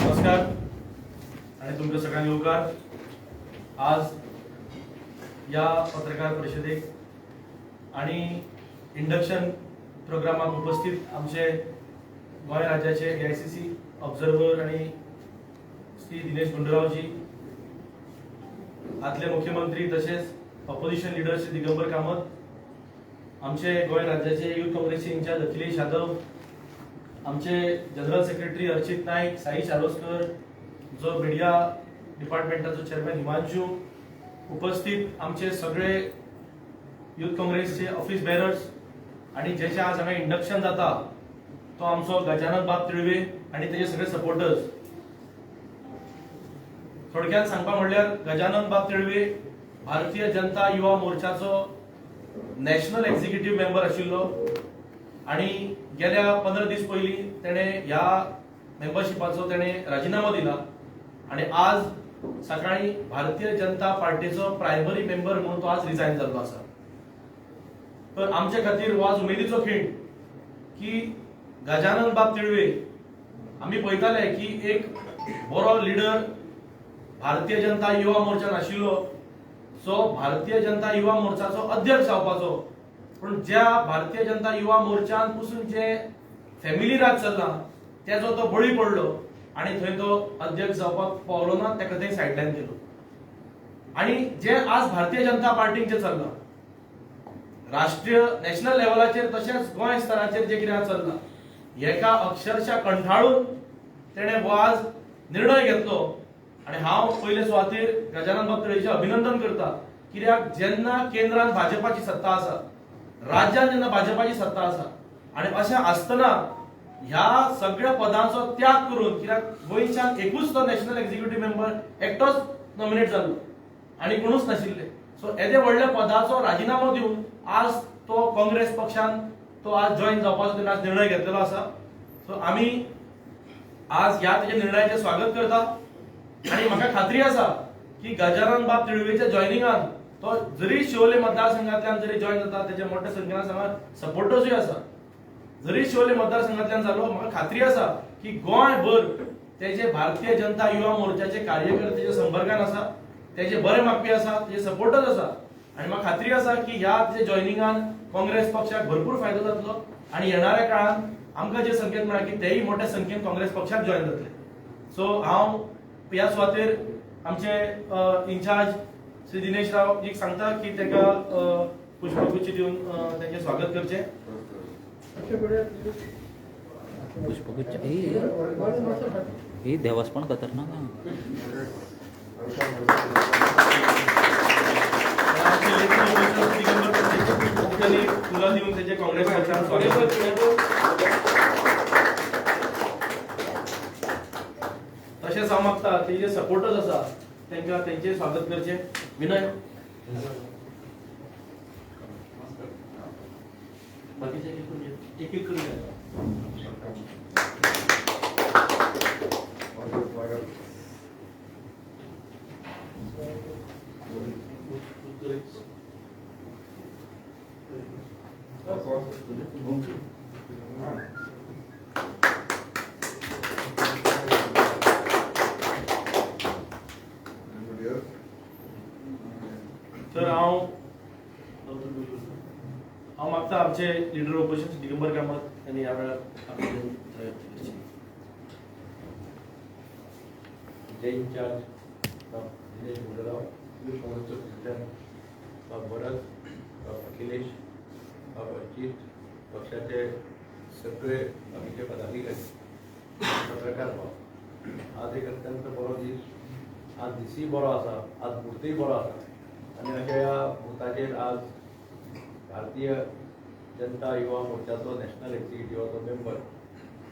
नमस्कार आणि तुमकां सगळ्यांक येवकार. आज ह्या पत्रकार परिशदेक आणि इंडक्शन प्रोग्रामाक उपस्थित आमचे गोंय राज्याचे AICC observer आणि श्री दिनेश गुंडूरावजी, आदले मुख्यमंत्री तसेच ऑपोजिशन लिडर श्री दिगंबर कामत, आमचे गोंय राज्याचे युथ काँग्रेसचे इन्चार्ज अखिलेश यादव, आमचे जनरल सेक्रेटरी अर्चित नाईक, साई चारोस्कर, जो मिडिया डिपार्टमेंटाचो चेअरमॅन हिमांशू, उपस्थित आमचे सगळे युथ काँग्रेसचे ऑफिस बेरर्स आणि जेचे आज हांगा इंडक्शन जाता तो आमचो गजानन बाब तिळवे आणि तेजे सगळे सपोर्टर्स. थोडक्यात सांगपा म्हणल्यार गजानन बाब Tilve Bharatiya Janata Yuva मोर्चाचो national executive member आशिल्लो आणि गेल्या 15 दीस पयलीं तेणें ह्या मेंबरशिपाचो तेणें राजिनामो दिला आणि आज सकाळी भारतीय जनता पार्टीचो प्रायमरी मेंबर म्हणून तो आज रिजायन जाल्लो आसा. तर आमचे खातीर हो आज उमेदीचो खीण की गजानन बाब तिळवे आमी पळयताले की एक बरो लिडर भारतीय जनता युवा मोर्चान आशिल्लो, जो भारतीय जनता युवा मोर्चाचो अध्यक्ष जावपाचो, पूण ज्या भारतीय जनता युवा मोर्चान पसून जे फॅमिली राज चल्ला तेजो तो बळी पडलो आणि थंय तो अध्यक्ष जावपाक पावलो ना, ताका थंय सायडलायन केलो. आणि जे आज भारतीय जनता पार्टीन जे चल्लां राष्ट्रीय नॅशनल लेवलाचेर तशेंच गोंय स्तराचेर जे कितें आज चल्लां हेका अक्षरशः कंठाळून तेणें हो आज निर्णय घेतलो. आणि हांव पयले सुवातेर गजानन बाब तिळवेचें अभिनंदन करता, कित्याक जेन्ना केंद्रान भाजपाची सत्ता आसा, राज्यान जेन्ना भाजपाची सत्ता आसा आणि अशें आसतना ह्या सगळ्या पदांचो त्याग करून, कित्याक गोंयच्यान एकूच तो नॅशनल एक्झिक्युटिव्ह मेंबर एकटोच नॉमिनेट जाल्लो आणि कोणूच नाशिल्ले, सो येदे व्हडल्या पदाचो राजिनामो दिवन आज तो काँग्रेस पक्षान तो आज जॉईन जावपाचो तेणें आज निर्णय घेतलेलो आसा. सो आमी आज ह्या तेच्या निर्णयाचें स्वागत करता आणि म्हाका खात्री आसा की गजानन बाब तिळवेच्या जॉयनिंगान तो जरी शिवोले मतदारसंघातल्यान जरी जॉईन जाता, तेजे मोठ्या संख्येन हांगा सपोर्टर्सूय आसा, जरी शिवोले मतदारसंघातल्यान जालो, म्हाका खात्री आसा की गोंयभर तेजे भारतीय जनता युवा मोर्चाचे कार्यकर्ते तेजे संपर्कान आसा, तेजे बरे मागपी आसा, तेजे सपोर्टर्स आसा आणि म्हाका खात्री आसा की ह्या तेजे जॉयनिंगान काँग्रेस पक्षाक भरपूर फायदो जातलो आणि येणाऱ्या काळान आमकां जे संकेत मेळ्ळा की तेय मोठ्या संख्येन काँग्रेस पक्षाक जॉईन जातले. सो हांव ह्या सुवातेर आमचे इन्चार्ज श्री दिनेश राव जीक सांगता की ताका पुष्पगुच्छ दिवन तांचें स्वागत करचें. पुष्पगुच्छ ही देवस्पण खतरनाक. त्यांनी फुलां दिवन तेजे काँग्रेस पक्षान स्वागत करचें. तशेंच हांव मागता तेजे सपोर्टर्स आसा तांकां तेंचें स्वागत करचें. विनय बाकीचे एक एक करून घे. तर हांव हांव मागता आमचे लिडर ऑपोजिशन दिगंबर कामत यांनी ह्या वेळार आपली व्यक्त करची. जे इन्चार्ज बाब दिनेश गुंडूराव, युथ काँग्रेसचो प्रेसिडेंट बाब भरत, बाब अखिलेश, बाब अर्चित, पक्षाचे सगळे बाकीचे पदाधिकारी, पत्रकार भाव, आज एक अत्यंत बरो दीस. आज दिसूय बरो आसा, आज मुहूर्तूय बरो आसा आनी अशा ह्या मुहूर्ताचेर आज भारतीय जनता युवा मोर्चाचो नॅशनल एक्झिक्युटिव्हाचो मेंबर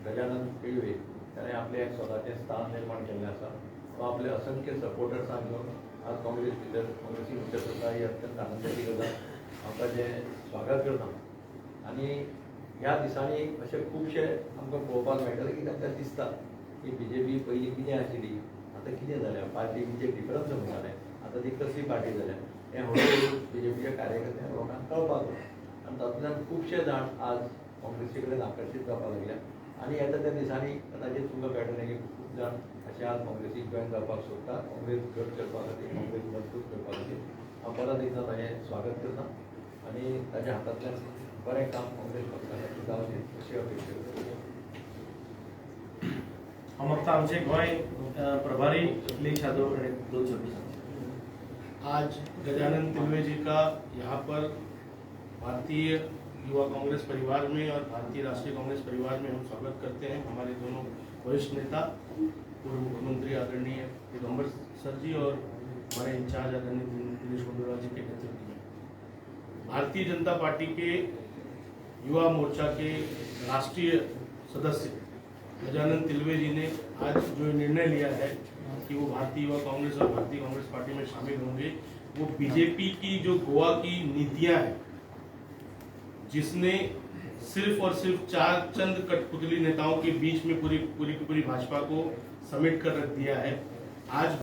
गजानन तिळवे ताणें आपलें एक स्वताचें स्थान निर्माण केल्लें आसा. तो आपले असंख्य सपोर्टर्सांक घेवन आज काँग्रेस भितर काँग्रेसी भितर जाता ही अत्यंत आनंदाची गजाल. हांव ताचें स्वागत करता. आनी ह्या दिसांनी अशे खुबशे आमकां पळोवपाक मेळटले की तांकां दिसता की बीजेपी पयलीं कितें आशिल्ली, आतां कितें जाल्या, पार्टी म्हणजे डिफरन्स म्हणटाले, आतां ती कसली पार्टी जाल्या हें हळूहळू बीजेपीच्या कार्यकर्त्यांक लोकांक कळपाक लागलां. आनी तातूंतल्यान खुबशे जाण आज काँग्रेसी कडेन आकर्शीत जावपाक लागल्या आनी येता त्या दिसांनी कदाचित तुमकां कळटलें की खूब जाण अशें आज काँग्रेसीक जॉयन जावपाक सोदता. काँग्रेस घट करपा खातीर, काँग्रेस मजबूत करपा खातीर हांव परत एकदां ताजें स्वागत करता आनी ताज्या हातांतल्यान बरें काम काँग्रेस पक्षा खातीर जावचें अशी अपेक्षा करता. हांव मागता आमचे गोंय प्रभारी अखिलेश यादव हाणें दोन शब्द सांगचे. आज गजानन तिलवे जी का यहाँ पर भारतीय युवा कांग्रेस परिवार में और भारतीय राष्ट्रीय कांग्रेस परिवार में हम स्वागत करते हैं. हमारे दोनों वरिष्ठ नेता, पूर्व मुख्यमंत्री आदरणीय दिगंबर सर जी और हमारे इंचार्ज आदरणीय दिनेश गुंडूराव जी के नेतृत्व में Bharatiya Janata party K Yuva Morcha K राष्ट्रीय सदस्य गजानन तिलवे जी ने आज जो निर्णय लिया है कि वो भारतीय युवा कांग्रेस और भारतीय कांग्रेस पार्टी में शामिल होंगे, वो बीजेपी की जो गोवा की नीतियां हैं, जिसने सिर्फ और सिर्फ चार चंद कठपुतली नेताओं के बीच में पूरी पूरी की पूरी भाजपा को समेट कर रख दिया है, आज